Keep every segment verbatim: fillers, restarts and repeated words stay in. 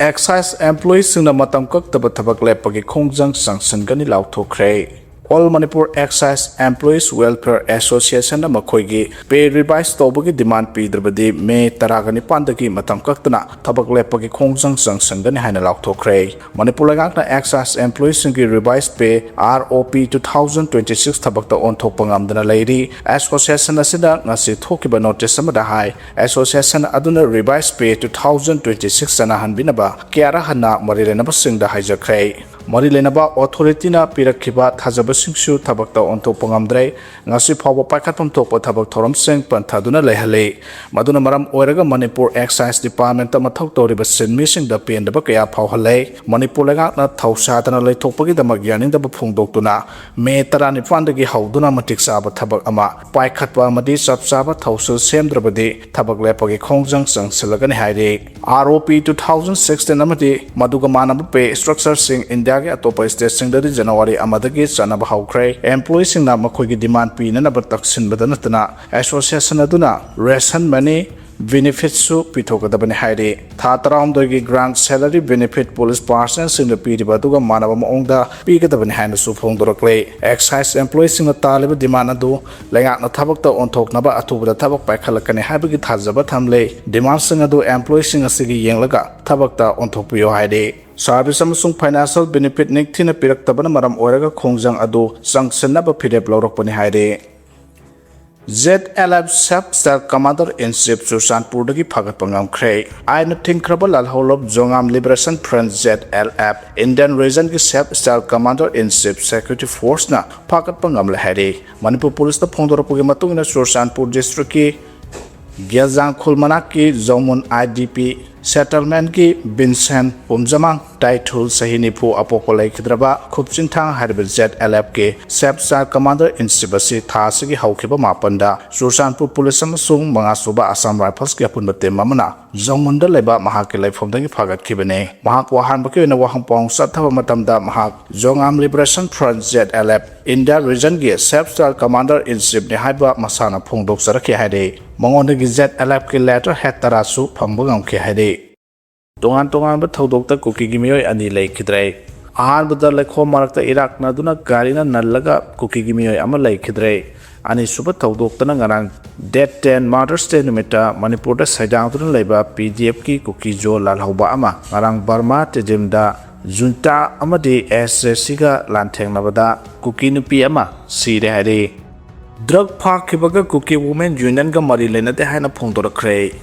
Exercise ꯑꯦꯝꯄ꯭ꯂꯣꯌꯤꯁꯤꯡꯅ ꯃꯇꯝ ꯀꯛꯇꯕ ꯊꯕꯛ ꯂꯦꯞꯄꯒꯤ ꯈꯣꯡꯖꯪ ꯆꯪꯁꯤꯟꯒꯅꯤ ꯂꯥꯎꯊꯣꯛꯈ꯭ꯔꯦ꯫ All Manipur Excise Employees Welfare Association ꯅ ꯃꯈꯣꯏꯒꯤ pay revise ꯇꯧꯕꯒꯤ demand ꯄꯤꯗ꯭ꯔꯕꯗꯤ ꯃꯦ ꯇꯔꯥꯒ ꯅꯤꯄꯥꯟꯗꯒꯤ ꯃꯇꯝ ꯀꯛꯇꯅ ꯊꯕꯛ ꯂꯦꯞꯄꯒꯤ ꯈꯣꯡꯖꯪ ꯆꯪꯁꯤꯟꯒꯅꯤ ꯍꯥꯏꯅ ꯂꯥꯎꯊꯣꯛꯈ꯭ꯔꯦ꯫ ꯃꯅꯤꯄꯨꯔ ꯂꯩꯉꯥꯛꯅ exercise ꯑꯦꯝꯄ꯭ꯂꯣꯌꯤꯁꯤꯡꯒꯤ revise pay, R O P, two thousand twenty-six ꯊꯕꯛꯇ ꯑꯣꯟꯊꯣꯛꯄ ꯉꯝꯗꯅ ꯂꯩꯔꯤ꯫ Association ꯑꯁꯤꯅ ꯉꯁꯤ ꯊꯣꯛꯈꯤꯕ notice ꯑꯃꯗ ꯍꯥꯏ, Association ꯑꯗꯨꯅ revise pay two thousand twenty-six ꯆꯠꯅꯍꯟꯕꯤꯅꯕ ꯀꯌꯥꯔꯛ ꯍꯟꯅ ꯃꯔꯤ ꯂꯩꯅꯕꯁꯤꯡꯗ ꯍꯥꯏꯖꯈ꯭ꯔꯦ꯫ ꯃꯔꯤ ꯂꯩꯅꯕ authority ꯅ ꯄꯤꯔꯛꯈꯤꯕ ꯊꯥꯖꯕꯁꯤꯡꯁꯨ ꯊꯕꯛꯇ ꯑꯣꯟꯊꯣꯛꯄ ꯉꯝꯗ꯭ꯔꯦ꯫ ꯉꯁꯤ ꯐꯥꯎꯕ ꯄꯥꯏꯈꯠꯐꯝ ꯊꯣꯛꯄ ꯊꯕꯛ ꯊꯧꯔꯝꯁꯤꯡ ꯄꯟꯊꯗꯨꯅ ꯂꯩꯍꯜꯂꯤ꯫ ꯃꯗꯨꯅ ꯃꯔꯝ ꯑꯣꯏꯔꯒ ꯃꯅꯤꯄꯨꯔ Excise Department ꯇ ꯃꯊꯧ ꯇꯧꯔꯤꯕ ꯁꯤꯟꯃꯤꯁꯤꯡꯗ ꯄꯦꯟꯗꯕ ꯀꯌꯥ ꯐꯥꯎꯍꯜꯂꯦ꯫ ꯃꯅꯤꯄꯨꯔ ꯂꯩꯉꯥꯛꯅ ꯊꯧꯁꯥꯗꯅ ꯂꯩꯊꯣꯛꯄꯒꯤꯗꯃꯛ ꯌꯥꯅꯤꯡꯗꯕ ꯐꯣꯡꯗꯣꯛꯇꯨꯅ ꯃꯦ ꯇꯔꯥꯅꯤꯄꯥꯟꯗꯒꯤ ꯍꯧꯗꯨꯅ ꯃꯇꯤꯛ ꯆꯥꯕ ꯊꯕꯛ ꯑꯃ ꯄꯥꯏꯈꯠꯄ ꯑꯃꯗꯤ ꯆꯞ ꯆꯥꯕ ꯊꯧꯁꯤꯜ ꯁꯦꯝꯗ꯭ꯔꯕꯗꯤ ꯊꯕꯛ ꯂꯦꯞꯄꯒꯤ ꯈꯣꯡꯖꯪ ꯆꯪꯁꯤꯜꯂꯒꯅꯤ ꯍꯥꯏꯔꯤ꯫ R O P two thousand sixteen ꯑꯃꯗꯤ ꯃꯗꯨꯒ ꯃꯥꯟꯅꯕ pay structure ꯁꯤꯡ ꯏꯟꯗꯤꯌꯥꯒꯤ ꯑꯇꯣꯞꯄ state ꯁꯤꯡꯗꯗꯤ ꯖꯅꯋꯥꯔꯤ ꯑꯃꯗꯒꯤ ꯆꯠꯅꯕ ꯍꯧꯈ꯭ꯔꯦ꯫ Employee ꯁꯤꯡꯅ ꯃꯈꯣꯏꯒꯤ demand ꯄꯤꯅꯅꯕ ꯇꯛꯁꯤꯟꯕꯗ ꯅꯠꯇꯅ, association ꯑꯗꯨꯅ ration money benefits ꯁꯨ ꯄꯤꯊꯣꯛꯀꯗꯕꯅꯤ ꯍꯥꯏꯔꯤ꯫ ꯊꯥ ꯇꯔꯥꯍꯨꯝꯗꯣꯏꯒꯤ grant salary benefit police personnel ꯁꯤꯡꯗ ꯄꯤꯔꯤꯕ ꯑꯗꯨꯒ ꯃꯥꯟꯅꯕ ꯃꯑꯣꯡꯗ ꯄꯤꯒꯗꯕꯅꯤ ꯍꯥꯏꯅꯁꯨ ꯐꯣꯡꯗꯣꯔꯛꯂꯦ꯫ Excise employee ꯁꯤꯡꯅ ꯇꯥꯜꯂꯤꯕ demand ꯑꯗꯨ ꯂꯩꯉꯥꯛꯅ ꯊꯕꯛꯇ ꯑꯣꯟꯊꯣꯛꯅꯕ ꯑꯊꯨꯕꯗ ꯊꯕꯛ ꯄꯥꯏꯈꯠꯂꯛꯀꯅꯤ ꯍꯥꯏꯕꯒꯤ ꯊꯥꯖꯕ ꯊꯝꯂꯦ꯫ Demand ꯁꯤꯡ ꯑꯗꯨ employee ꯁꯤꯡ ꯑꯁꯤꯒꯤ ꯌꯦꯡꯂꯒ ꯊꯕꯛꯇ ꯑꯣꯟꯊꯣꯛꯄꯤꯌꯨ ꯍꯥꯏꯔꯤ꯫ Service ꯑꯃꯁꯨꯡ financial benefit ꯅꯤꯡꯊꯤꯅ ꯄꯤꯔꯛꯇꯕꯅ ꯃꯔꯝ ꯑꯣꯏꯔꯒ ꯈꯣꯡꯖꯪ ꯑꯗꯨ ꯆꯪꯁꯤꯟꯅꯕ ꯐꯤꯔꯦꯞ ꯂꯧꯔꯛꯄꯅꯤ ꯍꯥꯏꯔꯤ꯫ Z L F Self Style Commander in Chief ꯆꯨꯔꯆꯥꯟꯄꯨꯔꯗꯒꯤ ꯐꯥꯒꯠꯄ ꯉꯝꯈ꯭ꯔꯦ꯫ ꯑꯥꯏꯟꯅ ꯊꯤꯡꯈ꯭ꯔꯕ ꯂꯥꯜꯍꯧꯂꯨꯞ ꯖꯣꯉꯥꯝ Liberation Front, Z L F, Indian Region ꯒꯤ Self Style Commander in Chief Security Force ꯅ ꯐꯥꯒꯠꯄ ꯉꯝꯂꯦ ꯍꯥꯏꯔꯤ꯫ ꯃꯅꯤꯄꯨꯔ ꯄꯨꯂꯤꯁꯅ ꯐꯣꯡꯗꯣꯔꯛꯄꯒꯤ ꯃꯇꯨꯡ ꯏꯟꯅ, ꯆꯨꯔꯆꯥꯟꯄꯨꯔ district ꯀꯤ ꯒꯦꯜꯖꯥꯡꯈꯨꯜ ꯃꯅꯥꯛꯀꯤ ꯖꯣꯃꯨꯟ I D P settlement ꯀꯤ ꯕꯤꯟꯁꯦꯟ ꯄꯨꯝꯖꯃꯥꯡ, ꯇꯥꯏꯊꯨꯜ, ꯆꯍꯤ ꯅꯤꯐꯨ, ꯑꯄꯣꯛꯄ ꯂꯩꯈꯤꯗ꯭ꯔꯕ ꯈꯨꯞꯆꯤꯡꯊꯥꯡ ꯍꯥꯏꯔꯤꯕ Z L F ꯀꯤ Self Style Commander in Chief ꯑꯁꯤ ꯊꯥ ꯑꯁꯤꯒꯤ ꯍꯧꯈꯤꯕ ꯃꯥꯄꯟꯗ ꯆꯨꯔꯆꯥꯟꯄꯨꯔ ꯄꯨꯂꯤꯁ ꯑꯃꯁꯨꯡ ꯃꯉꯥꯁꯨꯕ Assam Rifles ꯀꯤ ꯑꯄꯨꯟꯕ team ꯑꯃꯅ ꯖꯣꯃꯨꯟꯗ ꯂꯩꯕ ꯃꯍꯥꯛꯀꯤ ꯂꯩꯐꯝꯗꯒꯤ ꯐꯥꯒꯠꯈꯤꯕꯅꯤ꯫ ꯃꯍꯥꯛꯄꯨ ꯑꯍꯥꯟꯕꯒꯤ ꯑꯣꯏꯅ ꯋꯥꯍꯪ ꯄꯥꯎꯍꯪ ꯆꯠꯊꯕ ꯃꯇꯝꯗ ꯃꯍꯥꯛ ꯖꯣꯉꯥꯝ Liberation Front, Z L F, India Region ꯒꯤ Self Style Commander in Chief ꯅꯤ ꯍꯥꯏꯕ ꯃꯁꯥꯅ ꯐꯣꯡꯗꯣꯛꯆꯔꯛꯈꯤ ꯍꯥꯏꯔꯤ꯫ ꯃꯉꯣꯟꯗꯒꯤ Z L F ꯀꯤ letterhead ꯇꯔꯥꯁꯨ ꯐꯪꯕ ꯉꯝꯈꯤ ꯍꯥꯏꯔꯤ꯫ ꯇꯣꯉꯥꯟ ꯇꯣꯉꯥꯟꯕ ꯊꯧꯗꯣꯛꯇ ꯀꯨꯀꯤꯒꯤ ꯃꯤꯑꯣꯏ ꯑꯅꯤ ꯂꯩꯈꯤꯗ꯭ꯔꯦ꯫ ꯑꯍꯥꯟꯕꯗ ꯂꯩꯈꯣꯝ ꯃꯔꯛꯇ ꯏꯔꯥꯛꯅꯗꯨꯅ ꯒꯥꯔꯤꯅ ꯅꯜꯂꯒ ꯀꯨꯀꯤꯒꯤ ꯃꯤꯑꯣꯏ ꯑꯃ ꯂꯩꯈꯤꯗ꯭ꯔꯦ꯫ ꯑꯅꯤꯁꯨꯕ ꯊꯧꯗꯣꯛꯇꯅ ꯉꯔꯥꯡ date ten Mother's Day ꯅꯨꯃꯤꯠꯇ ꯃꯅꯤꯄꯨꯔꯗ ꯁꯩꯗꯥꯡꯗꯨꯅ ꯂꯩꯕ P D F ꯀꯤ ꯀꯨꯀꯤ ꯖꯣ ꯂꯥꯜꯍꯧꯕ ꯑꯃ ꯉꯔꯥꯡ ꯕꯔꯃꯥ ꯇꯤꯗꯤꯝꯗ ꯖꯨꯟꯇꯥ ꯑꯃꯗꯤ S J Cꯒ ꯂꯥꯟꯊꯦꯡꯅꯕꯗ ꯀꯨꯀꯤ ꯅꯨꯄꯤ ꯑꯃ ꯁꯤꯔꯦ ꯍꯥꯏꯔꯤ꯫ ꯗ꯭ꯔꯒ ꯐꯥꯈꯤꯕꯒ ꯀꯨꯀꯤ ꯋꯨꯃꯦꯟ ꯌꯨꯅꯤꯌꯟꯒ ꯃꯔꯤ ꯂꯩꯅꯗꯦ ꯍꯥꯏꯅ ꯐꯣꯡꯗꯣꯔꯛꯈ꯭ꯔꯦ꯫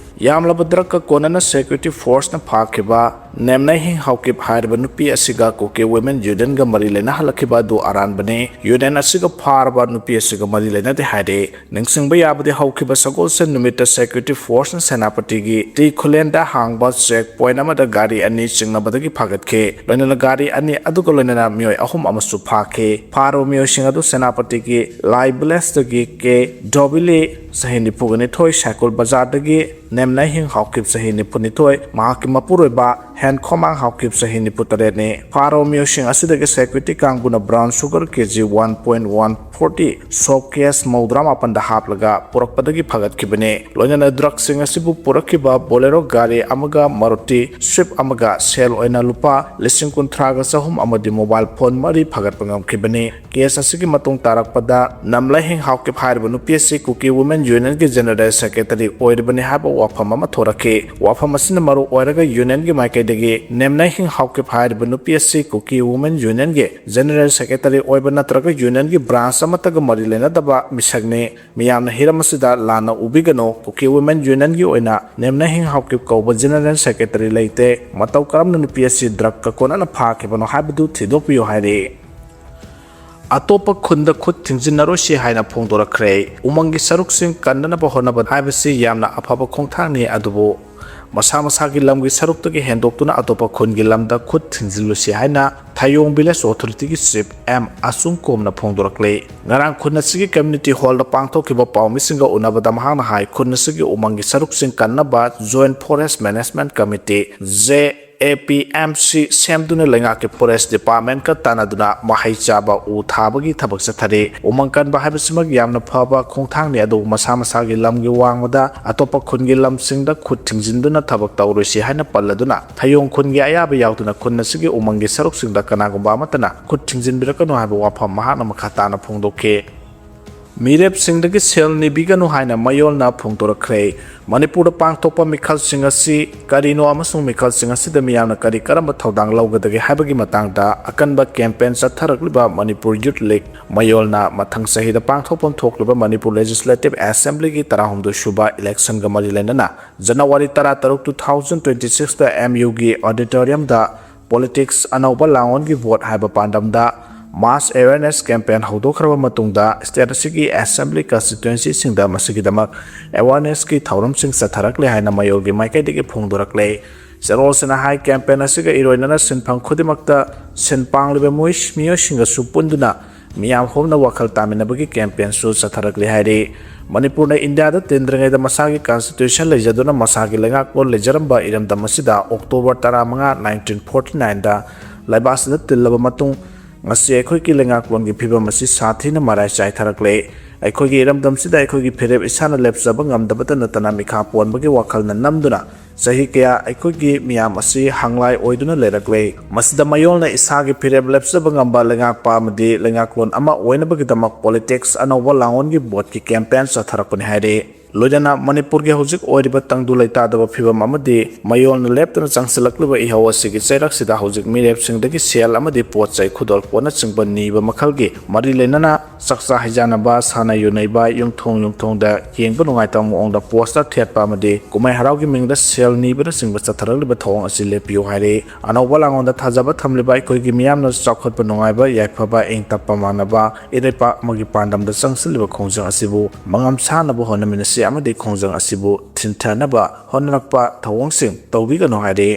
ꯌꯥꯝꯂꯕ ꯗ꯭ꯔꯒꯀ ꯀꯣꯟꯅꯅ ꯁꯦꯀ꯭ꯌꯨꯔꯤꯇꯤ ꯐꯣꯔꯁꯅ ꯐꯥꯈꯤꯕ ꯅꯦꯝꯅꯥꯏꯍꯤꯡ ꯍꯥꯎꯀꯤꯞ ꯍꯥꯏꯔꯤꯕ ꯅꯨꯄꯤ ꯑꯁꯤꯒ ꯀꯨꯀꯤ ꯋꯨꯃꯦꯟ ꯌꯨꯅꯤꯌꯟꯒ ꯃꯔꯤ ꯂꯩꯅꯍꯜꯂꯛꯈꯤꯕ ꯑꯗꯨ ꯑꯔꯥꯟꯕꯅꯤ꯫ ꯌꯨꯅꯤꯌꯟ ꯑꯁꯤꯒ ꯐꯥꯔꯕ ꯅꯨꯄꯤ ꯑꯁꯤꯒ ꯃꯔꯤ ꯂꯩꯅꯗꯦ ꯍꯥꯏꯔꯤ꯫ ꯅꯤꯡꯁꯤꯡꯕ ꯌꯥꯕꯗꯤ ꯍꯧꯈꯤꯕ ꯁꯒꯣꯜꯁꯦꯟ ꯅꯨꯃꯤꯠꯇ ꯁꯦꯀ꯭ꯌꯨꯔꯤꯇꯤ ꯐꯣꯔꯁꯅ ꯁꯦꯅꯥꯄꯇꯤꯒꯤ ꯇꯤ ꯈꯨꯂꯦꯟꯗ ꯍꯥꯡꯕ ꯆꯦꯛ ꯄꯣꯏꯟꯠ ꯑꯃꯗ ꯒꯥꯔꯤ ꯑꯅꯤ ꯆꯤꯡꯅꯕꯗꯒꯤ ꯐꯥꯒꯠꯈꯤ꯫ ꯂꯣꯏꯅꯅ ꯒꯥꯔꯤ ꯑꯅꯤ ꯑꯗꯨꯒ ꯂꯣꯏꯅꯅ ꯃꯤꯑꯣꯏ ꯑꯍꯨꯝ ꯑꯃꯁꯨ ꯐꯥꯈꯤ꯫ ꯐꯥꯔꯕ ꯃꯤꯑꯣꯏꯁꯤꯡ ꯑꯗꯨ ꯁꯦꯅꯥꯄꯇꯤꯒꯤ ꯂꯥꯏ ꯚꯤꯂꯦꯖꯇꯒꯤ ꯀꯦ ꯗꯣꯕꯤꯂꯤ, ꯆꯍꯤ ꯅꯤꯐꯨꯒ ꯅꯤꯊꯣꯏ, ꯁꯥꯏꯀꯨꯜ ꯕꯖꯥꯔꯗꯒꯤ ꯅꯦꯝꯅꯥꯏꯍꯤꯡ ꯍꯥꯎꯀꯤꯞ, ꯆꯍꯤ ꯅꯤꯐꯨꯅꯤꯊꯣꯏ, ꯃꯍꯥꯛꯀꯤ ꯃꯄꯨꯔꯣꯏꯕ ꯍꯦꯟꯈꯣꯃꯥꯡ ꯍꯥꯎꯀꯤꯞ, ꯆꯍꯤ ꯅꯤꯐꯨ ꯇꯔꯦꯠꯅꯤ꯫ ꯐꯥꯔꯕ ꯃꯤꯑꯣꯏꯁꯤꯡ ꯑꯁꯤꯗꯒꯤ ꯁꯦꯀ꯭ꯌꯨꯔꯤꯇꯤ ꯀꯥꯡꯕꯨꯅ brown sugar K G one point one forty, soap case ꯃꯧꯗ꯭ꯔꯥ ꯃꯥꯄꯟꯗ ꯍꯥꯞꯂꯒ ꯄꯨꯔꯛꯄꯗꯒꯤ ꯐꯒꯠꯈꯤꯕꯅꯤ꯫ ꯂꯣꯏꯅꯅ ꯗ꯭ꯔꯒꯁꯤꯡ ꯑꯁꯤꯕꯨ ꯄꯨꯔꯛꯈꯤꯕ ꯕꯣꯂꯦꯔꯣ ꯒꯥꯔꯤ ꯑꯃꯒ ꯃꯥꯔꯨꯇꯤ ꯁ꯭ꯋꯤꯐ ꯑꯃꯒ ꯁꯦꯜ ꯑꯣꯏꯅ ꯂꯨꯄꯥ ꯂꯤꯁꯤꯡ ꯀꯨꯟꯊ꯭ꯔꯥꯒ ꯆꯍꯨꯝ ꯑꯃꯗꯤ ꯃꯣꯕꯥꯏꯜ ꯐꯣꯟ ꯃꯔꯤ ꯐꯒꯠꯄ ꯉꯝꯈꯤꯕꯅꯤ꯫ ꯀꯦꯁ ꯑꯁꯤꯒꯤ ꯃꯇꯨꯡ ꯇꯥꯔꯛꯄꯗ ꯅꯝꯂꯥꯏꯍꯤꯡ ꯍꯥꯎꯀꯤꯞ ꯍꯥꯏꯔꯤꯕ ꯅꯨꯄꯤ ꯑꯁꯤ ꯀꯨꯀꯤ ꯋꯨꯃꯦꯟ ꯌꯨꯅꯤꯌꯟꯒꯤ ꯖꯦꯅꯔꯦꯜ ꯁꯦꯀ꯭ꯔꯦꯇꯔꯤ ꯑꯣꯏꯔꯤꯕꯅꯤ ꯍꯥꯏꯕ ꯋꯥꯐꯝ ꯑꯃ ꯊꯣꯔꯛꯈꯤ꯫ ꯋꯥꯐꯝ ꯑꯁꯤꯅ ꯃꯔꯨ ꯑꯣꯏꯔꯒ ꯌꯨꯅꯤꯌꯟꯒꯤ ꯃꯥꯏꯀꯩꯗꯒꯤ ꯅꯦꯝꯅꯥꯏꯍꯤꯡ ꯍꯥꯎꯀꯤꯞ ꯍꯥꯏꯔꯤꯕ ꯅꯨꯄꯤ ꯑꯁꯤ ꯀꯨꯀꯤ ꯋꯨꯃꯦꯟ ꯌꯨꯅꯤꯌꯟꯒꯤ ꯖꯦꯅꯔꯦꯜ ꯁꯦꯀ꯭ꯔꯦꯇꯔꯤ ꯑꯣꯏꯕ ꯅꯠꯇ꯭ꯔꯒ ꯌꯨꯅꯤꯌꯟꯒꯤ ꯕ꯭ꯔꯥꯟꯁ ꯑꯃꯠꯇꯒ ꯃꯔꯤ ꯂꯩꯅꯗꯕ ꯃꯤꯁꯛꯅꯤ꯫ ꯃꯤꯌꯥꯝꯅ ꯍꯤꯔꯝ ꯑꯁꯤꯗ ꯂꯥꯟꯅ ꯎꯕꯤꯒꯅꯨ꯫ ꯀꯨꯀꯤ ꯋꯨꯃꯦꯟ ꯌꯨꯅꯤꯌꯟꯒꯤ ꯑꯣꯏꯅ ꯅꯦꯝꯅꯥꯏꯍꯤꯡ ꯍꯥꯎꯀꯤꯞ ꯀꯧꯕ ꯖꯦꯅꯔꯦꯜ ꯁꯦꯀ꯭ꯔꯦꯇꯔꯤ ꯂꯩꯇꯦ꯫ ꯃꯇꯧ ꯀꯔꯝꯅ ꯅꯨꯄꯤ ꯑꯁꯤ ꯗ꯭ꯔꯒꯀ ꯀꯣꯟꯅꯅ ꯐꯥꯈꯤꯕꯅꯣ ꯍꯥꯏꯕꯗꯨ ꯊꯤꯗꯣꯛꯄꯤꯌꯨ ꯍꯥꯏꯔꯤ꯫ ꯑꯇꯣꯞꯄ ꯈꯨꯟꯗ ꯈꯨꯠ ꯊꯤꯡꯖꯤꯟꯅꯔꯣꯏꯁꯤ ꯍꯥꯏꯅ ꯐꯣꯡꯗꯣꯔꯛꯈ꯭ꯔꯦ꯫ ꯎꯃꯪꯒꯤ ꯁꯔꯨꯛꯁꯤꯡ ꯀꯟꯅꯅꯕ ꯍꯣꯠꯅꯕ ꯍꯥꯏꯕꯁꯤ ꯌꯥꯝꯅ ꯑꯐꯕ ꯈꯣꯡꯊꯥꯡꯅꯤ, ꯑꯗꯨꯕꯨ ꯃꯁꯥ ꯃꯁꯥꯒꯤ ꯂꯝꯒꯤ ꯁꯔꯨꯛꯇꯒꯤ ꯍꯦꯟꯗꯣꯛꯇꯨꯅ ꯑꯇꯣꯞꯄ ꯈꯨꯟꯒꯤ ꯂꯝꯗ ꯈꯨꯠ ꯊꯤꯡꯖꯤꯜꯂꯨꯁꯤ ꯍꯥꯏꯅ ꯊꯌꯣꯡ ꯚꯤꯂꯦꯖ ꯑꯣꯊꯣꯔꯤꯇꯤꯒꯤ ꯆꯤꯐ ꯑꯦꯝ ꯑꯆꯨꯡꯀꯣꯝꯅ ꯐꯣꯡꯗꯣꯔꯛꯂꯤ꯫ ꯉꯔꯥꯡ ꯈꯨꯟ ꯑꯁꯤꯒꯤ ꯀꯝꯃ꯭ꯌꯨꯅꯤꯇꯤ ꯍꯣꯜꯗ ꯄꯥꯡꯊꯣꯛꯈꯤꯕ ꯄꯥꯎꯃꯤꯁꯤꯡꯒ ꯎꯅꯕꯗ ꯃꯍꯥꯛꯅ ꯍꯥꯏ, ꯈꯨꯟ ꯑꯁꯤꯒꯤ ꯎꯃꯪꯒꯤ ꯁꯔꯨꯛꯁꯤꯡ ꯀꯟꯅꯕ joint forest management committee, J A P M C ꯁꯦꯝꯗꯨꯅ ꯂꯩꯉꯥꯛꯀꯤ ꯐꯣꯔꯦꯁ ꯗꯤꯄꯥꯔꯠꯃꯦꯟꯠꯀ ꯇꯥꯟꯅꯗꯨꯅ ꯃꯍꯩ ꯆꯥꯕ ꯎ ꯊꯥꯕꯒꯤ ꯊꯕꯛ ꯆꯠꯊꯔꯤ꯫ ꯎꯃꯪ ꯀꯟꯕ ꯍꯥꯏꯕꯁꯤꯃꯛ ꯌꯥꯝꯅ ꯐꯕ ꯈꯣꯡꯊꯥꯡꯅꯤ, ꯑꯗꯨꯕꯨ ꯃꯁꯥ ꯃꯁꯥꯒꯤ ꯂꯝꯒꯤ ꯋꯥꯡꯃꯗ ꯑꯇꯣꯞꯄ ꯈꯨꯟꯒꯤ ꯂꯝꯁꯤꯡꯗ ꯈꯨꯠ ꯊꯤꯡꯖꯤꯟꯗꯨꯅ ꯊꯕꯛ ꯇꯧꯔꯣꯏꯁꯤ ꯍꯥꯏꯅ ꯄꯜꯂꯗꯨꯅ, ꯊꯌꯣꯡ ꯈꯨꯟꯒꯤ ꯑꯌꯥꯕ ꯌꯥꯎꯗꯅ ꯈꯨꯟ ꯑꯁꯤꯒꯤ ꯎꯃꯪꯒꯤ ꯁꯔꯨꯛꯁꯤꯡꯗ ꯀꯅꯥꯒꯨꯝꯕ ꯑꯃꯠꯇꯅ ꯈꯨꯠ ꯊꯤꯡꯖꯤꯟꯕꯤꯔꯛꯀꯅꯨ ꯍꯥꯏꯕ ꯋꯥꯐꯝ ꯃꯍꯥꯛꯅ ꯃꯈꯥ ꯇꯥꯅ ꯐꯣꯡꯗꯣꯛꯈꯤ꯫ ꯃꯤꯔꯦꯞꯁꯤꯡꯗꯒꯤ ꯁꯦꯜ ꯅꯤꯕꯤꯒꯅꯨ ꯍꯥꯏꯅ ꯃꯌꯣꯜꯅ ꯐꯣꯡꯗꯣꯔꯛꯈ꯭ꯔꯦ꯫ ꯃꯅꯤꯄꯨꯔꯗ ꯄꯥꯡꯊꯣꯛꯄ ꯃꯤꯈꯜꯁꯤꯡ ꯑꯁꯤ ꯀꯔꯤꯅꯣ ꯑꯃꯁꯨꯡ ꯃꯤꯈꯜꯁꯤꯡ ꯑꯁꯤꯗ ꯃꯤꯌꯥꯝꯅ ꯀꯔꯤ ꯀꯔꯝꯕ ꯊꯧꯗꯥꯡ ꯂꯧꯒꯗꯒꯦ ꯍꯥꯏꯕꯒꯤ ꯃꯇꯥꯡꯗ ꯑꯀꯟꯕ ꯀꯦꯝꯄꯦꯟ ꯆꯠꯊꯔꯛꯂꯤꯕ ꯃꯅꯤꯄꯨꯔ ꯌꯨꯠ ꯂꯤꯒ ꯃꯌꯣꯜꯅ ꯃꯊꯪ ꯆꯍꯤꯗ ꯄꯥꯡꯊꯣꯛꯐꯝ ꯊꯣꯛꯂꯤꯕ ꯃꯅꯤꯄꯨꯔ ꯂꯦꯖꯤꯁꯂꯦꯇꯤꯚ ꯑꯦꯁꯦꯝꯕ꯭ꯂꯤꯒꯤ ꯇꯔꯥꯍꯨꯝꯗꯣꯏ ꯁꯨꯕ ꯏꯂꯦꯛꯁꯟꯒ ꯃꯔꯤ ꯂꯩꯅꯅ ꯖꯅꯋꯥꯔꯤ ꯇꯔꯥꯇꯔꯨꯛ, two thousand twenty sixꯇ ꯑꯦꯝ ꯌꯨꯒꯤ ꯑꯣꯗꯤꯇꯣꯔꯤꯌꯝꯗ ꯄꯣꯂꯤꯇꯤꯛꯁ ꯑꯅꯧꯕ ꯂꯥꯡꯑꯣꯟꯒꯤ ꯚꯣꯠ ꯍꯥꯏꯕ ꯄꯥꯟꯗꯝꯗ ꯃꯥꯁ ꯑꯦꯋꯦꯔꯅꯦꯁ ꯀꯦꯝꯄꯦꯟ ꯍꯧꯗꯣꯛꯈ꯭ꯔꯕ ꯃꯇꯨꯡꯗ ꯁ꯭ꯇꯦꯠ ꯑꯁꯤꯒꯤ ꯑꯦꯁꯦꯝꯕ꯭ꯂꯤ ꯀꯟꯁꯇꯤꯇ꯭ꯋꯦꯟꯁꯤꯁꯤꯡꯗ ꯃꯁꯤꯒꯤꯗꯃꯛ ꯑꯦꯋꯦꯔꯅꯦꯁꯀꯤ ꯊꯧꯔꯝꯁꯤꯡ ꯆꯠꯊꯔꯛꯂꯦ ꯍꯥꯏꯅ ꯃꯌꯣꯜꯒꯤ ꯃꯥꯏꯀꯩꯗꯒꯤ ꯐꯣꯡꯗꯣꯔꯛꯂꯦ꯫ ꯆꯦꯔꯣꯜꯁꯤꯅ ꯍꯥꯏ, ꯀꯦꯝꯄꯦꯟ ꯑꯁꯤꯒ ꯏꯔꯣꯏꯅꯅ ꯁꯤꯟꯐꯝ ꯈꯨꯗꯤꯡꯃꯛꯇ ꯁꯤꯟ ꯄꯥꯡꯂꯤꯕ ꯃꯤꯑꯣꯏ-, ꯃꯤꯑꯣꯏꯁꯤꯡꯒꯁꯨ ꯄꯨꯟꯗꯨꯅ ꯃꯤꯌꯥꯝ ꯍꯣꯝꯅ ꯋꯥꯈꯜ ꯇꯥꯃꯤꯟꯅꯕꯒꯤ ꯀꯦꯝꯄꯦꯟꯁꯨ ꯆꯠꯊꯔꯛꯂꯤ ꯍꯥꯏꯔꯤ꯫ ꯃꯅꯤꯄꯨꯔꯅ ꯏꯟꯗꯤꯌꯥꯗ ꯇꯤꯟꯗ꯭ꯔꯤꯉꯩꯗ ꯃꯁꯥꯒꯤ ꯀꯟꯁꯇꯤꯇ꯭ꯌꯨꯁꯟ ꯂꯩꯖꯗꯨꯅ ꯃꯁꯥꯒꯤ ꯂꯩꯉꯥꯛꯂꯣꯟ ꯂꯩꯖꯔꯝꯕ ꯏꯔꯝꯗꯝ ꯑꯁꯤꯗ ꯑꯣꯛꯇꯣꯕꯔ ꯇꯔꯥꯃꯉꯥ, nineteen forty nineꯗ ꯂꯩꯕꯥꯛꯁꯤꯗ ꯇꯤꯜꯂꯕ ꯃꯇꯨꯡ, ꯉꯁꯤ ꯑꯩꯈꯣꯏꯒꯤ ꯂꯩꯉꯥꯛꯂꯣꯟꯒꯤ ꯐꯤꯕꯝ ꯑꯁꯤ ꯁꯥꯊꯤꯅ ꯃꯔꯥꯏ ꯆꯥꯏꯊꯔꯛꯂꯦ꯫ ꯑꯩꯈꯣꯏꯒꯤ ꯏꯔꯝꯗꯝꯁꯤꯗ ꯑꯩꯈꯣꯏꯒꯤ ꯐꯤꯔꯦꯞ ꯏꯁꯥꯅ ꯂꯦꯞꯆꯕ ꯉꯝꯗꯕꯇ ꯅꯠꯇꯅ ꯃꯤꯈꯥ ꯄꯣꯟꯕꯒꯤ ꯋꯥꯈꯜꯅ ꯅꯝꯗꯨꯅ ꯆꯍꯤ ꯀꯌꯥ ꯑꯩꯈꯣꯏꯒꯤ ꯃꯤꯌꯥꯝ ꯑꯁꯤ ꯍꯪꯂꯥꯏ ꯑꯣꯏꯗꯨꯅ ꯂꯩꯔꯛꯂꯦ꯫ ꯃꯁꯤꯗ ꯃꯌꯣꯜꯅ ꯏꯁꯥꯒꯤ ꯐꯤꯔꯦꯞ ꯂꯦꯞꯆꯕ ꯉꯝꯕ ꯂꯩꯉꯥꯛꯄ ꯑꯃꯗꯤ ꯂꯩꯉꯥꯛꯂꯣꯟ ꯑꯃ ꯑꯣꯏꯅꯕꯒꯤꯗꯃꯛ ꯄꯣꯂꯤꯇꯤꯛꯁ ꯑꯅꯧꯕ ꯂꯥꯡꯑꯣꯟꯒꯤ ꯚꯣꯠꯀꯤ ꯀꯦꯝꯄꯦꯟ ꯆꯠꯊꯔꯛꯄꯅꯤ ꯍꯥꯏꯔꯤ꯫ ꯂꯣꯏꯅꯅ ꯃꯅꯤꯄꯨꯔꯒꯤ ꯍꯧꯖꯤꯛ ꯑꯣꯏꯔꯤꯕ ꯇꯪꯗꯨ ꯂꯩꯇꯥꯗꯕ ꯐꯤꯕꯝ ꯑꯃꯗꯤ ꯃꯌꯣꯜꯅ ꯂꯦꯞꯇꯅ ꯆꯪꯁꯤꯜꯂꯛꯂꯤꯕ ꯏꯍꯧ ꯑꯁꯤꯒꯤ ꯆꯩꯔꯛꯁꯤꯗ ꯍꯧꯖꯤꯛ ꯃꯤꯔꯦꯞꯁꯤꯡꯗꯒꯤ ꯁꯦꯜ ꯑꯃꯗꯤ ꯄꯣꯠ ꯆꯩ, ꯈꯨꯗꯣꯜꯄꯣꯠꯅꯆꯤꯡꯕ ꯅꯤꯕ ꯃꯈꯜꯒꯤ ꯃꯔꯤ ꯂꯩꯅꯅ ꯆꯥꯛꯆꯥ ꯍꯩꯖꯥꯟꯅꯕ, ꯁꯥꯟꯅ ꯌꯨꯅꯩꯕ, ꯌꯨꯝꯊꯣꯡ ꯌꯨꯝꯊꯣꯡꯗ ꯌꯦꯡꯕ ꯅꯨꯡꯉꯥꯏꯇꯕ ꯃꯑꯣꯡꯗ ꯄꯣꯁꯇꯔ ꯊꯦꯠꯄ ꯑꯃꯗꯤ ꯀꯨꯝꯍꯩ ꯍꯔꯥꯎꯒꯤ ꯃꯤꯡꯗ ꯁꯦꯜ ꯅꯤꯕꯅꯆꯤꯡꯕ ꯆꯠꯊꯔꯛꯂꯤꯕ ꯊꯧꯑꯣꯡ ꯑꯁꯤ ꯂꯦꯞꯄꯤꯌꯨ ꯍꯥꯏꯔꯤ꯫ ꯑꯅꯧꯕ ꯂꯥꯡꯑꯣꯟꯗ ꯊꯥꯖꯕ ꯊꯝꯂꯤꯕ ꯑꯩꯈꯣꯏꯒꯤ ꯃꯤꯌꯥꯝꯅ ꯆꯥꯎꯈꯠꯄ ꯅꯨꯡꯉꯥꯏꯕ, ꯌꯥꯏꯐꯕ, ꯏꯪ ꯇꯞꯄ ꯃꯥꯟꯅꯕ ꯏꯔꯩꯄꯥꯛ ꯑꯃꯒꯤ ꯄꯥꯟꯗꯝꯗ ꯆꯪꯁꯤꯜꯂꯤꯕ ꯈꯣꯡꯖꯪ ꯑꯁꯤꯕꯨ ꯃꯉꯝ ꯁꯥꯟꯅꯕ ꯍꯣꯠꯅꯃꯤꯟꯅꯁꯤ ꯑꯃꯗꯤ ꯈꯣꯡꯖꯪ ꯑꯁꯤꯕꯨ ꯊꯤꯟꯊꯅꯕ ꯍꯣꯠꯅꯔꯛꯄ ꯊꯧꯑꯣꯡꯁꯤꯡ ꯇꯧꯕꯤꯒꯅꯨ ꯍꯥꯏꯔꯤ꯫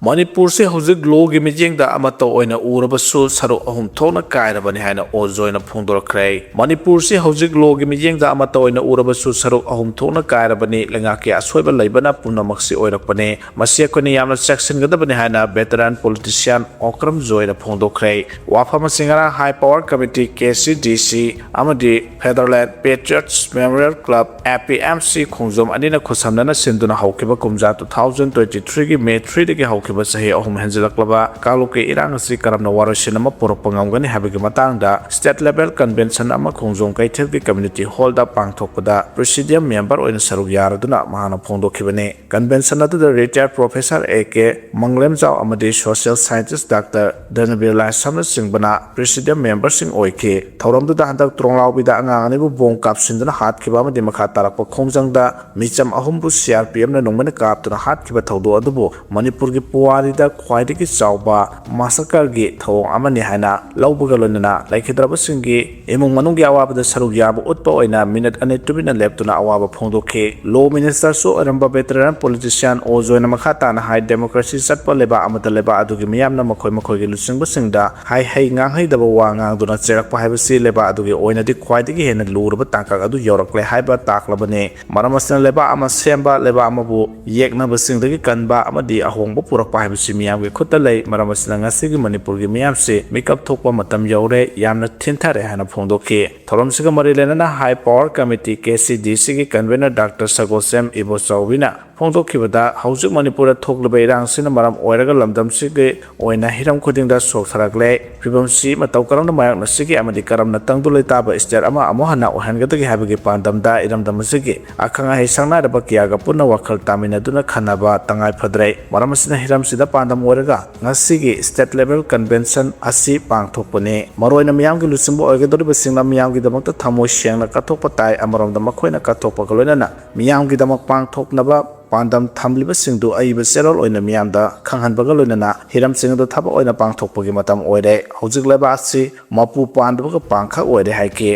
ꯃꯅꯤꯄꯨꯔꯁꯤ ꯍꯧꯖꯤꯛ ꯂꯣꯒꯤ ꯃꯤꯠꯌꯦꯡꯗ ꯑꯃꯠꯇ ꯑꯣꯏꯅ ꯎꯔꯕꯁꯨ ꯁꯔꯨꯛ ꯑꯍꯨꯝ ꯊꯣꯛꯅ ꯀꯥꯏꯔꯕꯅꯤ ꯍꯥꯏꯅ ꯑꯣ ꯖꯣꯏꯅ ꯐꯣꯡꯗꯣꯔꯛꯈ꯭ꯔꯦ꯫ ꯃꯅꯤꯄꯨꯔꯁꯤ ꯍꯧꯖꯤꯛ ꯂꯣꯒꯤ ꯃꯤꯠꯌꯦꯡꯗ ꯑꯃꯠꯇ ꯑꯣꯏꯅ ꯎꯔꯕꯁꯨ ꯁꯔꯨꯛ ꯑꯍꯨꯝ ꯊꯣꯛꯅ ꯀꯥꯏꯔꯕꯅꯤ꯫ ꯂꯩꯉꯥꯛꯀꯤ ꯑꯁꯣꯏꯕ ꯂꯩꯕꯅ ꯄꯨꯝꯅꯃꯛꯁꯤ ꯑꯣꯏꯔꯛꯄꯅꯤ꯫ ꯃꯁꯤ ꯑꯩꯈꯣꯏꯅ ꯌꯥꯝꯅ ꯆꯦꯛꯁꯤꯟꯒꯗꯕꯅꯤ ꯍꯥꯏꯅ veteran politician ꯑꯣꯀ꯭ꯔꯝ ꯖꯣꯏꯅ ꯐꯣꯡꯗꯣꯛꯈ꯭ꯔꯦ꯫ ꯋꯥꯐꯝ ꯑꯁꯤ ꯉꯔꯥꯡ High Power Committee, K C D C, ꯑꯃꯗꯤ Fatherland Patriots Memorial Club, F P M C, ꯈꯣꯡꯖꯣꯝ ꯑꯅꯤꯅ ꯈꯨꯠꯁꯝꯅꯅ ꯁꯤꯟꯗꯨꯅ ꯍꯧꯈꯤꯕ ꯀꯨꯝꯖꯥ two thousand twenty-three ꯒꯤ May three ꯗꯒꯤ ꯍꯧꯈꯤꯕ ꯆꯍꯤ ꯑꯍꯨꯝ ꯍꯦꯟꯖꯤꯜꯂꯛꯂꯕ ꯀꯥꯡꯂꯨꯞꯀꯤ ꯏꯔꯥꯡ ꯑꯁꯤ ꯀꯔꯝꯅ ꯋꯥꯔꯣꯏꯁꯤꯟ ꯑꯃ ꯄꯨꯔꯛꯄ ꯉꯝꯒꯅꯤ ꯍꯥꯏꯕꯒꯤ ꯃꯇꯥꯡꯗ state level convention ꯑꯃ ꯈꯣꯡꯖꯣꯝ ꯀꯩꯊꯦꯜꯒꯤ community hall ꯗ ꯄꯥꯡꯊꯣꯛꯄꯗ president member ꯑꯣꯏꯅ ꯁꯔꯨꯛ ꯌꯥꯔꯗꯨꯅ ꯃꯍꯥꯛꯅ ꯐꯣꯡꯗꯣꯛꯈꯤꯕꯅꯤ꯫ Convention ꯑꯗꯨꯗ retired professor A K ꯃꯪꯂꯦꯝꯖꯥꯎ ꯑꯃꯗꯤ social scientist Doctor ꯙꯅꯕꯤꯔ ꯂꯥꯏꯁ꯭ꯔꯝꯅꯆꯤꯡꯕꯅ president member ꯁꯤꯡ ꯑꯣꯏꯈꯤ꯫ ꯊꯧꯔꯝꯗꯨꯗ ꯍꯟꯗꯛ ꯇ꯭ꯔꯣꯡꯂꯥꯎꯕꯤꯗ ꯑꯉꯥꯡ ꯑꯅꯤꯕꯨ ꯕꯣꯝ ꯀꯥꯞꯁꯤꯟꯗꯨꯅ ꯍꯥꯠꯈꯤꯕ ꯑꯃꯗꯤ ꯃꯈꯥ ꯇꯥꯔꯛꯄ ꯈꯣꯡꯖꯪꯗ ꯃꯤꯆꯝ ꯑꯍꯨꯝꯕꯨ C R P F ꯅ ꯅꯣꯡꯃꯩꯅ ꯀꯥꯞꯇꯨꯅ ꯍꯥꯠꯈꯤꯕ ꯊꯧꯗꯣꯛ ꯑꯗꯨꯕꯨ ꯃꯅꯤꯄꯨꯔꯒꯤ ꯄꯨꯋꯥꯔꯤꯗ ꯈ꯭ꯋꯥꯏꯗꯒꯤ ꯆꯥꯎꯕ massacre ꯒꯤ ꯊꯧꯑꯣꯡ ꯑꯃꯅꯤ ꯍꯥꯏꯅ ꯂꯧꯕꯒ ꯂꯣꯏꯅꯅ ꯂꯩꯈꯤꯗ꯭ꯔꯕꯁꯤꯡꯒꯤ ꯏꯃꯨꯡ ꯃꯅꯨꯡꯒꯤ ꯑꯋꯥꯕꯗ ꯁꯔꯨꯛ ꯌꯥꯕ ꯎꯠꯄ ꯑꯣꯏꯅ minute ꯑꯅꯤ ꯇꯨꯃꯤꯟꯅ ꯂꯦꯞꯇꯨꯅ ꯑꯋꯥꯕ ꯐꯣꯡꯗꯣꯛꯈꯤ꯫ Law minister ꯁꯨ ꯑꯣꯏꯔꯝꯕ veteran politician ꯑꯣ ꯖꯣꯏꯅ ꯃꯈꯥ ꯇꯥꯅ ꯍꯥꯏ, democracy ꯆꯠꯄ ꯂꯩꯕꯥꯛ ꯑꯃꯗ ꯂꯩꯕꯥꯛ ꯑꯗꯨꯒꯤ ꯃꯤꯌꯥꯝꯅ ꯃꯈꯣꯏ ꯃꯈꯣꯏꯒꯤ ꯂꯨꯆꯤꯡꯕꯁꯤꯡꯗ ꯍꯥꯏ ꯍꯩ ꯉꯥꯡꯍꯩꯗꯕ ꯋꯥ ꯉꯥꯡꯗꯨꯅ ꯆꯩꯔꯛꯄ ꯍꯥꯏꯕꯁꯤ ꯂꯩꯕꯥꯛ ꯑꯗꯨꯒꯤ ꯑꯣꯏꯅꯗꯤ ꯈ꯭ꯋꯥꯏꯗꯒꯤ ꯍꯦꯟꯅ ꯂꯨꯔꯕ ꯇꯥꯡꯀꯛ ꯑꯗꯨ ꯌꯧꯔꯛꯂꯦ ꯍꯥꯏꯕ ꯇꯥꯛꯂꯕꯅꯤ꯫ ꯃꯔꯝ ꯑꯁꯤꯅ ꯂꯩꯕꯥꯛ ꯑꯃ ꯁꯦꯝꯕ, ꯂꯩꯕꯥꯛ ꯑꯃꯕꯨ ꯌꯦꯛꯅꯕꯁꯤꯡꯗꯒꯤ ꯀꯟꯕ ꯑꯃꯗꯤ ꯑꯍꯣꯡꯕ ꯄꯨꯔꯛꯄ ꯍꯥꯏꯕꯁꯤ ꯃꯤꯌꯥꯝꯒꯤ ꯈꯨꯠꯇ ꯂꯩ꯫ ꯃꯔꯝ ꯑꯁꯤꯅ ꯉꯁꯤꯒꯤ ꯃꯅꯤꯄꯨꯔꯒꯤ ꯃꯤꯌꯥꯝꯁꯤ ꯃꯤꯀꯞ ꯊꯣꯛꯄ ꯃꯇꯝ ꯌꯧꯔꯦ, ꯌꯥꯝꯅ ꯊꯤꯟꯊꯔꯦ ꯍꯥꯏꯅ ꯐꯣꯡꯗꯣꯛꯈꯤ꯫ ꯊꯧꯔꯝꯁꯤꯒ ꯃꯔꯤ ꯂꯩꯅꯅ High Power Committee, K C D C ꯒꯤ convener Doctor ꯁꯒꯣꯜꯁꯦꯝ ꯏꯕꯣꯆꯥꯎꯕꯤꯅ ꯐꯣꯡꯗꯣꯛꯈꯤꯕꯗ, ꯍꯧꯖꯤꯛ ꯃꯅꯤꯄꯨꯔꯗ ꯊꯣꯛꯂꯤꯕ ꯏꯔꯥꯡꯁꯤꯅ ꯃꯔꯝ ꯑꯣꯏꯔꯒ ꯂꯝꯗꯝꯁꯤꯒꯤ ꯑꯣꯏꯅ ꯍꯤꯔꯝ ꯈꯨꯗꯤꯡꯗ ꯁꯣꯛꯊꯔꯛꯂꯦ꯫ ꯐꯤꯕꯝꯁꯤ ꯃꯇꯧ ꯀꯔꯝꯅ ꯃꯥꯌꯣꯛꯅꯁꯤꯒꯦ ꯑꯃꯗꯤ ꯀꯔꯝꯅ ꯇꯪꯗꯨ ꯂꯩꯇꯥꯕ state ꯑꯃ ꯑꯃꯨꯛ ꯍꯟꯅ ꯑꯣꯏꯍꯟꯒꯗꯒꯦ ꯍꯥꯏꯕꯒꯤ ꯄꯥꯟꯗꯝꯗ ꯏꯔꯝꯗꯝ ꯑꯁꯤꯒꯤ ꯑꯈꯪ ꯑꯍꯩ ꯁꯛꯅꯥꯏꯔꯕ ꯀꯌꯥꯒ ꯄꯨꯟꯅ ꯋꯥꯈꯜ ꯇꯥꯃꯤꯟꯅꯗꯨꯅ ꯈꯟꯅꯕ ꯇꯉꯥꯏ ꯐꯗ꯭ꯔꯦ꯫ ꯃꯔꯝ ꯑꯁꯤꯅ ꯍꯤꯔꯝꯁꯤꯗ ꯄꯥꯟꯗꯝ ꯑꯣꯏꯔꯒ ꯉꯁꯤꯒꯤ state level convention ꯑꯁꯤ ꯄꯥꯡꯊꯣꯛꯄꯅꯤ꯫ ꯃꯔꯨꯑꯣꯏꯅ ꯃꯤꯌꯥꯝꯒꯤ ꯂꯨꯆꯤꯡꯕ ꯑꯣꯏꯒꯗꯧꯔꯤꯕꯁꯤꯡꯅ ꯃꯤꯌꯥꯝꯒꯤꯗꯃꯛꯇ ꯊꯃꯣꯏ ꯁꯦꯡꯅ ꯀꯠꯊꯣꯛꯄ ꯇꯥꯏ꯫ ꯑꯃꯔꯣꯝꯗ ꯃꯈꯣꯏꯅ ꯀꯠꯊꯣꯛꯄꯒ ꯂꯣꯏꯅꯅ ꯃꯤꯌꯥꯝꯒꯤꯗꯃꯛ ꯄꯥꯡꯊꯣꯛꯅꯕ ꯄꯥꯟꯗꯝ ꯊꯝꯂꯤꯕꯁꯤꯡꯗꯨ ꯑꯏꯕ ꯆꯦꯔꯣꯜ ꯑꯣꯏꯅ ꯃꯤꯌꯥꯝꯗ ꯈꯪꯍꯟꯕꯒ ꯂꯣꯏꯅꯅ ꯍꯤꯔꯝꯁꯤꯡ ꯑꯗꯨ ꯊꯕꯛ ꯑꯣꯏꯅ ꯄꯥꯡꯊꯣꯛꯄꯒꯤ ꯃꯇꯝ ꯑꯣꯏꯔꯦ꯫ ꯍꯧꯖꯤꯛ ꯂꯩꯕꯥꯛ ꯑꯁꯤ ꯃꯄꯨ ꯄꯥꯟꯗꯕꯒ ꯄꯥꯡꯈꯛ ꯑꯣꯏꯔꯦ ꯍꯥꯏꯈꯤ꯫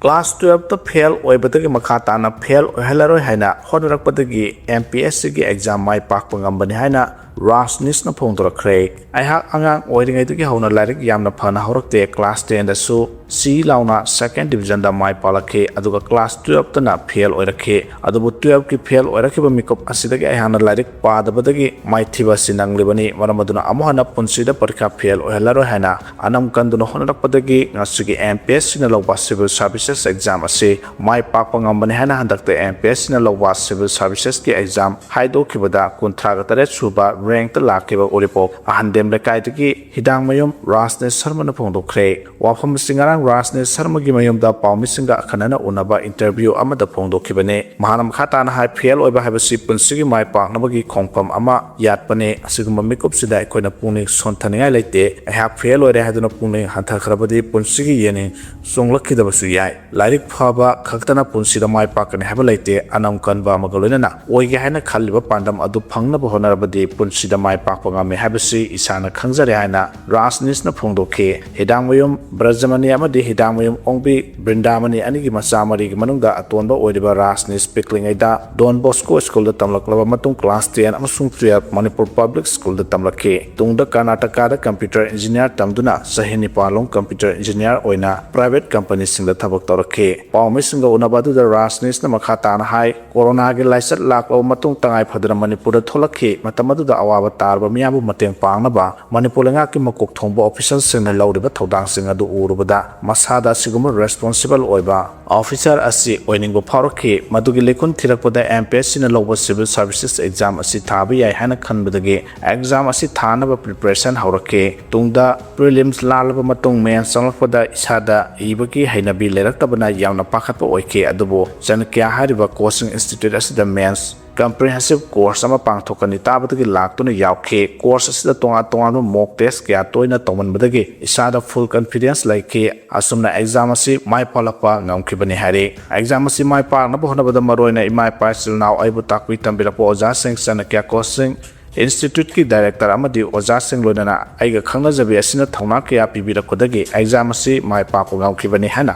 Class twelfth ꯇ fail ꯑꯣꯏꯕꯗꯒꯤ ꯃꯈꯥ ꯇꯥꯅ fail ꯑꯣꯏꯍꯜꯂꯔꯣꯏ ꯍꯥꯏꯅ ꯍꯣꯠꯅꯔꯛꯄꯗꯒꯤ M P S C ꯒꯤ exam ꯃꯥꯏ ꯄꯥꯛꯄ ꯉꯝꯕꯅꯤ ꯍꯥꯏꯅ ꯔꯥꯖꯅꯤꯁꯅ ꯐꯣꯡꯗꯣꯔꯛꯈ꯭ꯔꯦ꯫ ꯑꯩꯍꯥꯛ ꯑꯉꯥꯡ ꯑꯣꯏꯔꯤꯉꯩꯗꯒꯤ ꯍꯧꯅ ꯂꯥꯏꯔꯤꯛ ꯌꯥꯝꯅ ꯐꯅ ꯍꯧꯔꯛꯇꯦ꯫ Class ten ꯗꯁꯨ ꯁꯤ ꯂꯥꯎꯅ second division ꯗ ꯃꯥꯏ ꯄꯥꯛꯂꯛꯈꯤ, ꯑꯗꯨꯒ class twelfth ꯇꯅ fail ꯑꯣꯏꯔꯛꯈꯤ꯫ ꯑꯗꯨꯕꯨ twelfth ꯀꯤ fail ꯑꯣꯏꯔꯛꯈꯤꯕ ꯃꯤꯀꯨꯞ ꯑꯁꯤꯗꯒꯤ ꯑꯩꯍꯥꯛꯅ ꯂꯥꯏꯔꯤꯛ ꯄꯥꯗꯕꯗꯒꯤ ꯃꯥꯏꯊꯤꯕ ꯑꯁꯤ ꯅꯪꯂꯤꯕꯅꯤ꯫ ꯃꯔꯝ ꯑꯗꯨꯅ ꯑꯃꯨꯛ ꯍꯟꯅ ꯄꯨꯟꯁꯤꯗ ꯄꯔꯤꯈꯥ fail ꯑꯣꯏꯍꯜꯂꯔꯣꯏ ꯍꯥꯏꯅ ꯑꯅꯝ ꯀꯟꯗꯨꯅ ꯍꯣꯠꯅꯔꯛꯄꯗꯒꯤ ꯉꯁꯤꯒꯤ M P S C ꯅ ꯂꯧꯕ civil services exam ꯑꯁꯤ ꯃꯥꯏ ꯄꯥꯛꯄ ꯉꯝꯕꯅꯤ ꯍꯥꯏꯅ ꯍꯟꯗꯛꯇ M P S C ꯅ ꯂꯧꯕ civil services ꯀꯤ exam ꯍꯥꯏꯗꯣꯛꯈꯤꯕꯗ ꯀꯨꯟꯊ꯭ꯔꯥꯒ ꯇꯔꯦꯠ ꯁꯨꯕ rank ꯇ ꯂꯥꯛꯈꯤꯕ ꯎꯔꯤꯄꯣꯛ ꯑꯍꯟꯗꯦꯝ ꯂꯩꯀꯥꯏꯗꯒꯤ ꯍꯤꯗꯥꯡꯃꯌꯨꯝ ꯔꯥꯖꯅꯦꯁ ꯁꯔꯃꯅ ꯐꯣꯡꯗꯣꯛꯈ꯭ꯔꯦ꯫ ꯋꯥꯐꯝ ꯑꯁꯤ ꯉꯔꯥꯡ ꯔꯥꯖꯅꯦꯁ ꯁꯔꯃꯒꯤ ꯃꯌꯨꯝꯗ ꯄꯥꯎꯃꯤꯁꯤꯡꯒ ꯑꯈꯟꯅꯅ ꯎꯅꯕ interview ꯑꯃꯗ ꯐꯣꯡꯗꯣꯛꯈꯤꯕꯅꯤ꯫ ꯃꯍꯥꯛꯅ ꯃꯈꯥ ꯇꯥꯅ ꯍꯥꯏ, fail ꯑꯣꯏꯕ ꯍꯥꯏꯕꯁꯤ ꯄꯨꯟꯁꯤꯒꯤ ꯃꯥꯏ ꯄꯥꯛꯅꯕꯒꯤ ꯈꯣꯡꯐꯝ ꯑꯃ ꯌꯥꯠꯄꯅꯤ꯫ ꯑꯁꯤꯒꯨꯝꯕ ꯃꯤꯀꯨꯞꯁꯤꯗ ꯑꯩꯈꯣꯏꯅ ꯄꯨꯛꯅꯤꯡ ꯁꯣꯟꯊꯅꯤꯡꯉꯥꯏ ꯂꯩꯇꯦ꯫ ꯑꯩꯍꯥꯛ fail ꯑꯣꯏꯔꯦ ꯍꯥꯏꯗꯨꯅ ꯄꯨꯛꯅꯤꯡ ꯍꯟꯊꯈ꯭ꯔꯕꯗꯤ ꯄꯨꯟꯁꯤꯒꯤ ꯌꯦꯅꯤꯡ ꯆꯣꯡꯂꯛꯈꯤꯗꯕꯁꯨ ꯌꯥꯏ꯫ ꯂꯥꯏꯔꯤꯛ ꯐꯕ ꯈꯛꯇꯅ ꯄꯨꯟꯁꯤꯗ ꯃꯥꯏ ꯄꯥꯛꯀꯅꯤ ꯍꯥꯏꯕ ꯂꯩꯇꯦ꯫ ꯑꯅꯝ ꯀꯟꯕ ꯑꯃꯒ ꯂꯣꯏꯅꯅ ꯑꯣꯏꯒꯦ ꯍꯥꯏꯅ ꯈꯜꯂꯤꯕ ꯄꯥꯟꯗꯝ ꯑꯗꯨ ꯐꯪꯅꯕ ꯍꯣꯠꯅꯔꯕꯗꯤ ꯄꯨꯟꯁꯤꯗ ꯃꯥꯏ ꯄꯥꯛꯄ ꯉꯝꯃꯤ ꯍꯥꯏꯕꯁꯤ ꯏꯁꯥꯅ ꯈꯪꯖꯔꯦ ꯍꯥꯏꯅ ꯔꯥꯖꯅꯤꯁꯅ ꯐꯣꯡꯗꯣꯛꯈꯤ꯫ ꯍꯤꯗꯥꯡꯃꯌꯨꯝ ꯕ꯭ꯔꯖꯃꯅꯤ ꯑꯃꯗꯤ ꯍꯤꯗꯥꯡꯃꯌꯨꯝ ꯑꯣꯡꯕꯤ ꯕ꯭ꯔꯤꯟꯗꯥꯃꯅꯤ ꯑꯅꯤꯒꯤ ꯃꯆꯥ ꯃꯔꯤꯒꯤ ꯃꯅꯨꯡꯗ ꯑꯇꯣꯟꯕ ꯑꯣꯏꯔꯤꯕ ꯔꯥꯖꯅꯤꯁ ꯄꯤꯛꯂꯤꯉꯩꯗ ꯗꯣꯟ ꯕꯣꯁꯀꯣ ꯁ꯭ꯀꯨꯜꯗ ꯇꯝꯂꯛꯂꯕ ꯃꯇꯨꯡ class ten ꯑꯃꯁꯨꯡ twelfth ꯃꯅꯤꯄꯨꯔ ꯄꯕ꯭ꯂꯤꯛ ꯁ꯭ꯀꯨꯜꯗ ꯇꯝꯂꯛꯈꯤ꯫ ꯇꯨꯡꯗ ꯀꯔꯅꯥꯇꯀꯥꯗ computer engineer ꯇꯝꯗꯨꯅ ꯆꯍꯤ ꯅꯤꯄꯥꯟ ꯂꯣꯝ computer engineer ꯑꯣꯏꯅ private companyꯁꯤꯡꯗ ꯊꯕꯛ ꯇꯧꯔꯛꯈꯤ꯫ ꯄꯥꯎꯃꯤꯁꯤꯡꯒ ꯎꯅꯕ ꯑꯗꯨꯗ ꯔꯥꯖꯅꯤꯁꯅ ꯃꯈꯥ ꯇꯥꯅ ꯍꯥꯏ, ꯀꯣꯔꯣꯅꯥꯒꯤ ꯂꯥꯏꯆꯠ ꯂꯥꯛꯂꯕ ꯃꯇꯨꯡ ꯇꯉꯥꯏ ꯐꯗꯅ ꯃꯅꯤꯄꯨꯔꯗ ꯊꯣꯛꯂꯛꯈꯤ꯫ ꯃꯇꯝ ꯑꯗꯨꯗ ꯑꯋꯥꯕ ꯇꯥꯔꯕ ꯃꯤꯌꯥꯝꯕꯨ ꯃꯇꯦꯡ ꯄꯥꯡꯅꯕ ꯃꯅꯤꯄꯨꯔ ꯂꯩꯉꯥꯛꯀꯤ ꯃꯀꯣꯛ ꯊꯣꯡꯕ officialꯁꯤꯡꯅ ꯂꯧꯔꯤꯕ ꯊꯧꯗꯥꯡꯁꯤꯡ ꯑꯗꯨ ꯎꯔꯨꯕꯗ ꯃꯁꯥꯗ ꯑꯁꯤꯒꯨꯝꯕ responsible ꯑꯣꯏꯕ officer ꯑꯁꯤ ꯑꯣꯏꯅꯤꯡꯕ ꯐꯥꯎꯔꯛꯈꯤ꯫ ꯃꯗꯨꯒꯤ ꯂꯩꯈꯨꯟ ꯊꯤꯔꯛꯄꯗ M P S Cꯅ ꯂꯧꯕ civil services exam ꯑꯁꯤ ꯊꯥꯕ ꯌꯥꯏ ꯍꯥꯏꯅ ꯈꯟꯕꯗꯒꯤ exam ꯑꯁꯤ ꯊꯥꯅꯕ preparation ꯍꯧꯔꯛꯈꯤ꯫ ꯇꯨꯡꯗ prelims ꯂꯥꯜꯂꯕ ꯃꯇꯨꯡ mains ꯆꯪꯂꯛꯄꯗ ꯏꯁꯥꯗ ꯏꯕꯒꯤ ꯍꯩꯅꯕꯤ ꯂꯩꯔꯛꯇꯕꯅ ꯌꯥꯝꯅ ꯄꯥꯈꯠꯄ ꯑꯣꯏꯈꯤ꯫ ꯑꯗꯨꯕꯨ ꯆꯅꯀ꯭ꯌ ꯍꯥꯏꯔꯤꯕ coaching institute ꯑꯁꯤꯗ mains comprehensive course ꯑꯃ ꯄꯥꯡꯊꯣꯛꯀꯅꯤ ꯇꯥꯕꯗꯒꯤ ꯂꯥꯛꯇꯨꯅ ꯌꯥꯎꯈꯤ꯫ Course ꯑꯁꯤꯗ ꯇꯣꯉꯥꯟ ꯇꯣꯉꯥꯟꯕ mock test ꯀꯌꯥ ꯇꯣꯏꯅ ꯇꯧꯃꯟꯕꯗꯒꯤ ꯏꯁꯥꯗ full confidence ꯂꯩꯈꯤ꯫ ꯑꯁꯨꯝꯅ exam ꯑꯁꯤ ꯃꯥꯏ ꯄꯥꯛꯂꯛꯄ ꯉꯝꯈꯤꯕꯅꯤ ꯍꯥꯏꯔꯤ꯫ Exam ꯑꯁꯤ ꯃꯥꯏ ꯄꯥꯛꯅꯕ ꯍꯣꯠꯅꯕꯗ ꯃꯔꯨꯑꯣꯏꯅ ꯏꯃꯥ ꯏꯄꯥ ꯏꯆꯤꯜ ꯏꯅꯥꯎ ꯑꯩꯕꯨ ꯇꯥꯛꯄꯤ ꯇꯝꯕꯤꯔꯛꯄ ꯑꯣꯖꯥꯁꯤꯡ, ꯆꯅꯀ꯭ꯌ coaching instituteꯀꯤ director ꯑꯃꯗꯤ ꯑꯣꯖꯥꯁꯤꯡ ꯂꯣꯏꯅꯅ ꯑꯩꯒ ꯈꯪꯅꯖꯕꯤ ꯑꯁꯤꯅ ꯊꯧꯅꯥ ꯀꯌꯥ ꯄꯤꯕꯤꯔꯛꯄꯗꯒꯤ exam ꯑꯁꯤ ꯃꯥꯏ ꯄꯥꯛꯄ ꯉꯝꯈꯤꯕꯅꯤ ꯍꯥꯏꯅ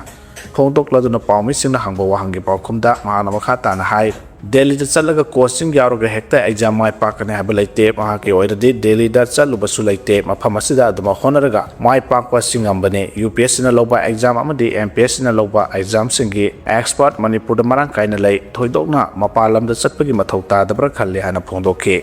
ꯐꯣꯡꯗꯣꯛꯂꯗꯨꯅ ꯄꯥꯎꯃꯤꯁꯤꯡꯅ ꯍꯪꯕ ꯋꯥꯍꯪꯒꯤ ꯄꯥꯎꯈꯨꯝꯗ ꯃꯍꯥꯛꯅ ꯃꯈꯥ ꯇꯥꯅ ꯍꯥꯏ, ꯗꯦꯜꯂꯤꯗ ꯆꯠꯂꯒ ꯀꯣꯆꯤꯡ ꯌꯥꯎꯔꯒ ꯍꯦꯛꯇ ꯑꯦꯛꯖꯥꯝ ꯃꯥꯏ ꯄꯥꯛꯀꯅꯤ ꯍꯥꯏꯕ ꯂꯩꯇꯦ꯫ ꯃꯍꯥꯛꯀꯤ ꯑꯣꯏꯅꯗꯤ ꯗꯦꯜꯂꯤꯗ ꯆꯠꯂꯨꯕꯁꯨ ꯂꯩꯇꯦ꯫ ꯃꯐꯝ ꯑꯁꯤꯗ ꯑꯗꯨꯃꯛ ꯍꯣꯠꯅꯔꯒ ꯃꯥꯏ ꯄꯥꯛꯄ ꯆꯤꯡꯉꯝꯕꯅꯤ꯫ ꯌꯨ ꯄꯤ ꯑꯦꯁ ꯁꯤꯅ ꯂꯧꯕ ꯑꯦꯛꯖꯥꯝ ꯑꯃꯗꯤ ꯑꯦꯝ ꯄꯤ ꯑꯦꯁ ꯁꯤꯅ ꯂꯧꯕ ꯑꯦꯛꯖꯥꯝꯁꯤꯡꯒꯤ ꯑꯦꯛꯁꯄꯔꯠ ꯃꯅꯤꯄꯨꯔꯗ ꯃꯔꯥꯡ ꯀꯥꯏꯅ ꯂꯩ꯫ ꯊꯣꯏꯗꯣꯛꯅ ꯃꯄꯥꯟ ꯂꯝꯗ ꯆꯠꯄꯒꯤ ꯃꯊꯧ ꯇꯥꯗꯕ꯭ꯔꯥ ꯈꯜꯂꯤ ꯍꯥꯏꯅ ꯐꯣꯡꯗꯣꯛꯈꯤ꯫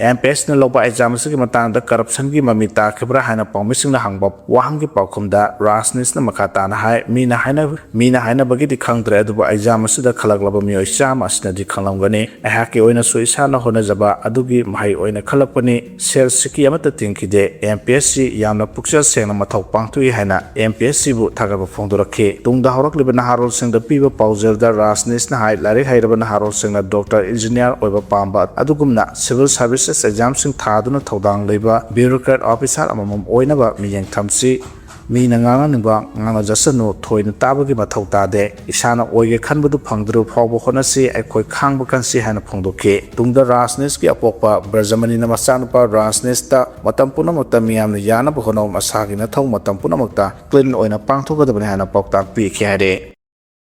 ꯑꯦꯝ ꯄꯤ ꯑꯦꯁ ꯁꯤꯅ ꯂꯧꯕ ꯑꯦꯛꯖꯥꯝ ꯑꯁꯤꯒꯤ ꯃꯇꯥꯡꯗ ꯀꯔꯞꯁꯟꯒꯤ ꯃꯃꯤ ꯇꯥꯈꯤꯕ꯭ꯔꯥ ꯍꯥꯏꯅ ꯄꯥꯎꯃꯤꯁꯤꯡꯅ ꯍꯪꯕ ꯋꯥꯍꯪꯒꯤ ꯄꯥꯎꯈꯨꯝꯗ ꯔꯥꯖꯅꯤꯁꯅ ꯃꯈꯥ ꯇꯥꯅ ꯍꯥꯏ, ꯃꯤꯅ ꯍꯥꯏꯅ ꯃꯤꯅ ꯍꯥꯏꯅꯕꯒꯤꯗꯤ ꯈꯪꯗ꯭ꯔꯦ, ꯑꯗꯨꯕꯨ ꯑꯦꯛꯖꯥꯝ ꯑꯁꯤꯗ ꯈꯜꯂꯛꯂꯕ ꯃꯤꯑꯣꯏ ꯆꯥꯝꯃ ꯑꯁꯤꯅꯗꯤ ꯈꯪꯂꯝꯒꯅꯤ꯫ ꯑꯩꯍꯥꯛꯀꯤ ꯑꯣꯏꯅꯁꯨ ꯏꯁꯥꯅ ꯍꯣꯠꯅꯖꯕ ꯑꯗꯨꯒꯤ ꯃꯍꯩ ꯑꯣꯏꯅ ꯈꯜꯂꯛꯄꯅꯤ꯫ ꯁꯦꯜ ꯁꯤꯀꯤ ꯑꯃꯠꯇ ꯇꯤꯡꯈꯤꯗꯦ꯫ ꯑꯦꯝ ꯄꯤ ꯑꯦꯁ ꯁꯤ ꯌꯥꯝꯅ ꯄꯨꯛꯆꯦꯜ ꯁꯦꯡꯅ ꯃꯊꯧ ꯄꯥꯡꯊꯣꯛꯏ ꯍꯥꯏꯅ ꯑꯦꯝ ꯄꯤ ꯑꯦꯁ ꯁꯤꯕꯨ ꯊꯥꯒꯠꯄ ꯐꯣꯡꯗꯣꯔꯛꯈꯤ꯫ ꯇꯨꯡꯗ ꯍꯧꯔꯛꯂꯤꯕ ꯅꯍꯥꯔꯣꯜꯁꯤꯡꯗ ꯄꯤꯕ ꯄꯥꯎꯖꯦꯜꯗ ꯔꯥꯖꯅꯤꯁꯅ ꯍꯥꯏ, ꯂꯥꯏꯔꯤꯛ ꯍꯩꯔꯕ ꯅꯍꯥꯔꯣꯜꯁꯤꯡꯅ ꯗꯣꯛꯇꯔ, ꯏꯟꯖꯤꯅꯤꯌꯥꯔ ꯑꯣꯏꯕ ꯄꯥꯝꯕ ꯑꯗꯨꯒꯨꯝꯅ ꯁꯤꯚꯤꯜ ꯁꯥꯔꯚꯤꯁꯦꯁ ꯑꯦꯛꯖꯥꯝꯁꯤꯡ ꯊꯥꯗꯨꯅ ꯊꯧꯗꯥꯡ ꯂꯩꯕ ꯕ꯭ꯌꯨꯔꯣꯀ꯭ꯔꯦꯠ ꯑꯣꯐꯤꯁꯥꯔ ꯑꯃꯃꯝ ꯑꯣꯏꯅꯕ ꯃꯤꯠꯌꯦꯡ ꯊꯝꯁꯤ꯫ ꯃꯤꯅ ꯉꯥꯡꯅꯅꯤꯡꯕ ꯉꯥꯡꯅꯖꯁꯅꯨ, ꯊꯣꯏꯅ ꯇꯥꯕꯒꯤ ꯃꯊꯧ ꯇꯥꯗꯦ꯫ ꯏꯁꯥꯅ ꯑꯣꯏꯒꯦ ꯈꯟꯕꯗꯨ ꯐꯪꯗ꯭ꯔꯤꯕ ꯐꯥꯎꯕ ꯍꯣꯠꯅꯁꯤ, ꯑꯩꯈꯣꯏ ꯈꯥꯡꯕ ꯀꯟꯁꯤ ꯍꯥꯏꯅ ꯐꯣꯡꯗꯣꯛꯈꯤ꯫ ꯇꯨꯡꯗ ꯔꯥꯖꯅꯤꯁꯀꯤ ꯑꯄꯣꯛꯄ ꯕ꯭ꯔꯖꯃꯅꯤꯅ ꯃꯆꯥꯅꯨꯄꯥ ꯔꯥꯖꯅꯤꯁꯇ ꯃꯇꯝ ꯄꯨꯝꯅꯃꯛꯇ ꯃꯤꯌꯥꯝꯅ ꯌꯥꯅꯕ ꯍꯣꯠꯅꯧ, ꯃꯁꯥꯒꯤ ꯅꯊꯧ ꯃꯇꯝ ꯄꯨꯝꯅꯃꯛꯇ ꯀ꯭ꯂꯤꯟ ꯑꯣꯏꯅ ꯄꯥꯡꯊꯣꯛꯀꯗꯕꯅꯤ ꯍꯥꯏꯅ ꯄꯥꯎꯇꯥꯛ ꯄꯤꯈꯤ ꯍꯥꯏꯔꯦ꯫